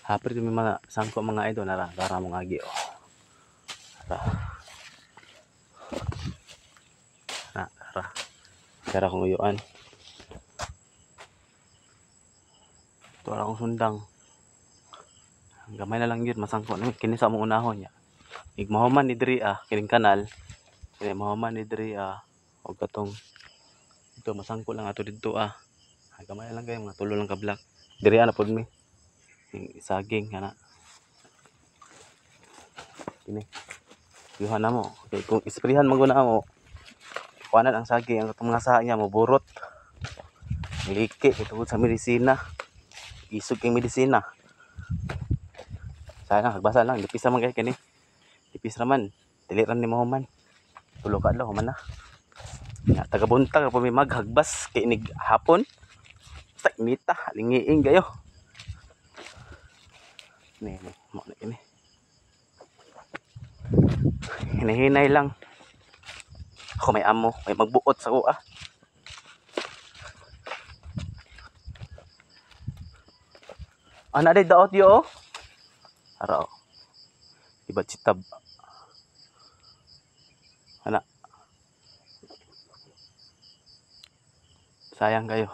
Hapit may mga sangko, mga idol, nara, para mong agi oh. Tara. Na, tara. Tara kong uyuan. Ito ara akong sundang. Ang gamay na lang yun, masangko na kini sa among unahon niya. Igmahuman ni diri ah, kining kanal. Kini mahuman ni diri ah, og katong ito masangko lang ato didto ah. Ang gamay na lang kayo, mga tulo lang ka block. Diri ah na pud mi. Ning saging ana. Kini. Yuhan na mo. Okay, kung isprehan man guna mo, kuanan ang saging, ang katong mga saha niya mo burot. Liki tungod sa medisina. Isog kay medisina. Sayang, hagbasa lang, lipis naman kay kini. Lipis raman. Dili ra ni mahuman. Tulo ka adlaw human na. Nga taga buntag pa mi maghagbas kay inig hapon. Basta inita, lingiing kayo. Ni, ni, mo na kini. Hinahinay lang. Ako may amo, may magbuot sa kuha. Ana day daot yo oh. Ara oh. Iba chitab. Ana. Sayang kayo.